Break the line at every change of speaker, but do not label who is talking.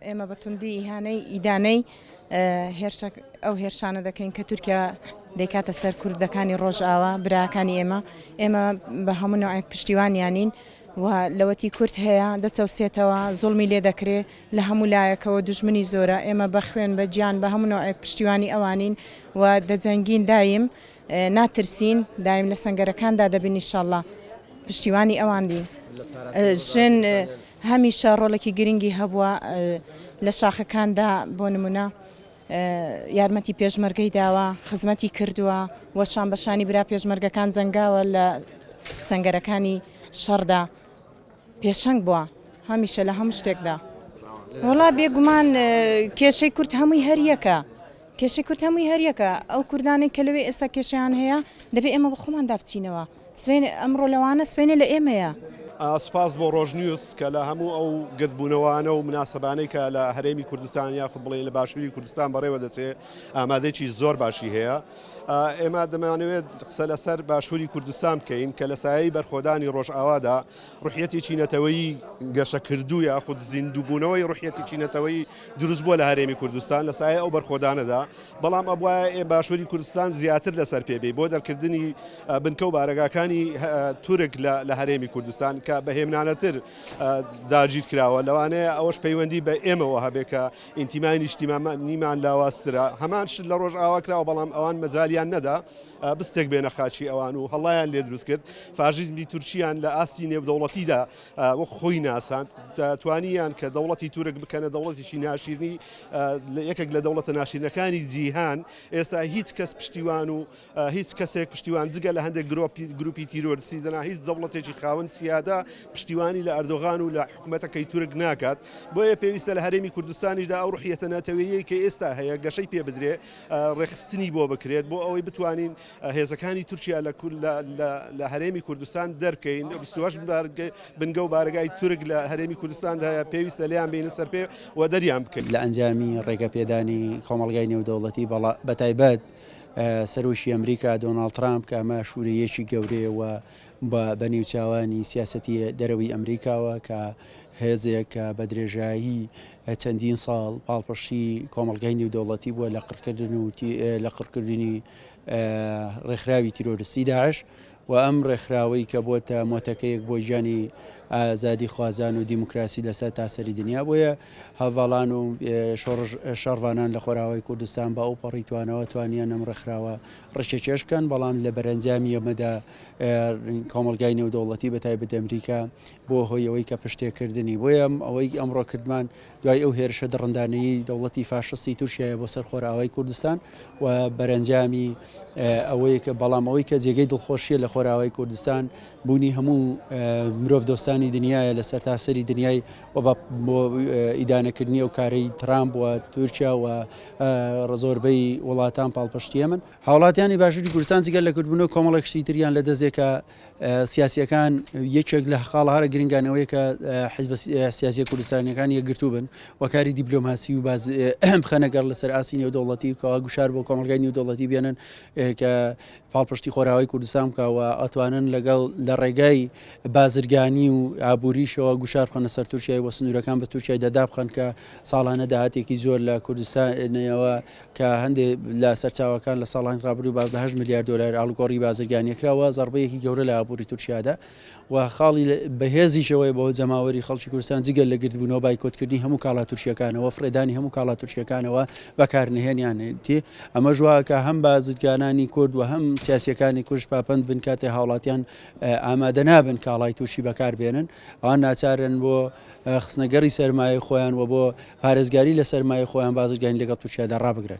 ئێمە بە توندی ئیهانەی ئیدانەی هێرشە ئەو هێرشانە دەکەین کە تورکیا دەیکاتە سەر کوردەکانی ڕۆژئاوا براکانی ئێمە ئێمە بە هەموو نوعێک پشتیوانیانین و لەوەتی کورد هەیە دەچەوسێتەوە زوڵمی لێ دەکرێ لە هەموو لایەکەوە دوژمنی زۆرە ئێمە بە خوێن بە گیان بە هەموو نوعێک پشتیوانی ئەوانین و دەجەنگین دایم ناترسین دایم لە سەنگەرەکاندا دەبین ئیشەڵا پشتیوانی ئەوان دین. ژن هەمیشە ڕۆڵێکی گرنگی هەبووە لە شاخەکاندا بۆ نمونە یارمەتی پێشمەرگەی داوە خزمەتی کردووە و شان بە شانی برا پێشمەرگەکان جەنگاوە لە سەنگەرەکانی شەڕدا پێشەنگ بووە هەمیشە لە هەموو شتێکدا. وەڵا بێگومان کێشەی کورد هەمووی هەر یەکە کێشەی کورد هەمووی هەر یەکە ئەو کوردانەی کە لەوێ ئێستا کێشەیان هەیە دەبێ ئێمە بە خۆماندا بچینەوە سبەینێ ئەمڕۆ لەوانە سبەینێ لە ئێمەیە.
سوپاس بۆ ڕۆژنیوز کە لە هەموو ئەو گردبوونەوانە و مناسەبانەی کە لە هەرێمی کوردستان یاخود بڵێین لە باشووری کوردستان بەڕێوە دەچێ ئامادەیەکی زۆر باشی هەیە. ئێمە دەمانەوێت قسە لەسەر باشووری کوردستان بکەین کە لە سایەی بەرخۆدانی ڕۆژئاوادا ڕوحیەتێکی نەتەوەیی گەشەکردوو یاخود زیندووبوونەوەی ڕوحیەتێکی نەتەوەیی دروست بووە لە هەرێمی کوردستان لە سایەی ئەو بەرخۆدانەدا، بەڵام ئەبوایە ئێ باشووری کوردستان زیاتر لەسەر پێ بێ بۆ دەرکردنی بنکە و بارەگاکانی تورک لە هەرێمی کوردستان کە بە هێمنانەتر داگیر کراوە، لەوانەیە ئەوەش پەیوەندی بە ئێمەوە هەبێ کە ئینتیمای نیشتیمانیمان لاوازترە، هەمان شت لە ڕۆژئاوا کراوە بەڵام ئەوان مەجالیان نەدا بستێک بێنە خاچی ئەوان و هەڵایان لێ دروست کرد، فاشیزمی تورکیان لە ئاستی نێودەوڵەتیدا وەک خۆی ناساند، توانیان کە دەوڵەتی تورک بکەنە دەوڵەتێکی ناشیرنی یەکێک لە دەوڵەتە ناشیرنەکانی جیهان، ئێستا هیچ کەس پشتیوان و هیچ کەسێک پشتیوان جگە لە هەندێک گروپی تیرۆرستی دەنا هیچ دەوڵەتێکی خاوەن سیادە پشتیوانی لە ئەردۆغان و لە حکومەتەکەی تورک ناکات، بۆیە پێویستە لە هەرێمی کوردستانیشدا ئەو ڕوحیەتە نەتەوەییەی کە ئێستا هەیە گەشەی پێ بدرێ، ڕێکخستنی بۆ بکرێت بۆ ئەوەی بتوانین هێزەکانی تورکیا لە هەرێمی کوردستان دەرکەین. 28 بنگە و بارەگای تورک لە هەرێمی کوردستاندا هەیە، پێویستە لێیان بێینە سەر پێ و دەریان بکەین.
لە ئەنجامی ڕێگەپێدانی کۆمەڵگای نێودەوڵەتی بەتایبەت سەرۆکی ئەمریکا دۆناڵد ترامپ کە ئەمە شوورەیەکی گەورەیە و بە نێوچاوانی سیاسەتی دەرەوەی ئەمریکاوە کە هێزێک کە بە درێژایی چەندین ساڵ پاڵپشتی کۆمەڵگای نێودەوڵەتی بووە لە قڕکردن و لە قڕکردنی ڕێکخراوی تیرۆرستی داعش و ئەم ڕێکخراوەی کە بۆتە مۆتەکەیەک بۆ گیانی ئازادی خوازان و دیموکراسی لەسەر تاسەری دنیا بۆیە هەڤاڵان و شۆڕش شەڕڤانان لە خۆراوای کوردستان بە ئەو پەڕی توانەوە توانیان ئەم ڕێکخراوە ڕشێکێش بکەن بەڵام لە بەرەنجامی ئەمەدا کۆمەڵگای نێودەوڵەتی بە تایبەت ئەمریکا بۆ هۆی ئەوەی کە پشتێکردنی بۆیە ئەوەی ئەمڕۆ کردمان دوای ئەو هێرشە دڕندانەیەی دەوڵەتی فاشستی تورکیایە بۆ سەر خۆرئاوای کوردستان و بەرەنجامی ئەوەی کە بەڵام ئەوەی کە جێگەی دڵخۆشیە لە خۆرئاوای کوردستان بوونی هەموو مرۆڤ دۆستانی دنیاە لە سەرتاسەری دنیای و بۆ ئیدانەکردنی ئەو کارەی ترامپ و تورکیا و زۆربەی وڵاتان پاڵپشتی ئەمن. هاوڵاتیانی باشووری کوردستان جگە لە کوردبوونەوە کۆمەڵێک شتی تریان لە دەست دێ کە سیاسیەکان یەکێک لە خاڵە هەرە گرنگان ئەوەیە کە حیزبە سیاسیە کوردستانیەکان یەکگرتوو بن و کاری دیپلۆماسی و باز بخەنە گەڕ لەسەر ئاستی نێودەوڵەتی کەوا گوشار بۆ کۆمەڵگای نێودەوڵەتی بێنن کە پاڵپشتی خۆراوای کوردستان بکە و ئەتوانن لەگەڵ لە ڕێگای بازرگانی و ئابووریشەوە گوشار بخەنە سەر تورکیای و سنوورەکان بە تورکیای دەدا بخەن کە ساڵانە داهاتێکی زۆر لە کوردستانەوە کە هەندێک لە سەرچاوەکان لە ساڵانی ڕابردوو باس لە هەشت ملیار دۆلار ئاڵوگۆڕی بازرگانی کراوە، زەڕبەیەکی گەورە لە ئابووری تورکیادا و خاڵی بەهێزیشەوەی بۆ جەماوەری خەڵکی کوردستان جگە لە گردبوونەوە بایکۆتکردنی هەموو کاڵا تورکیەکانەوە فڕێدانی هەموو کاڵا تورکیەکانەوە بەکارنەهێنیانێتی ئەمەش وا کە هەم بازرگانانی کورد و هەم سیاسیەکانی کورد پاپەند بن کاتێ هاوڵاتیان ئامادە نابن کاڵای تورکی بەکاربێنن ئەوان ناچارن بۆ خستنەگەڕی سەرمایەی خۆیان و بۆ پارێزگاری لە سەرمایەی خۆیان بازرگانی لەگەڵ تورکیادا ڕابگرن.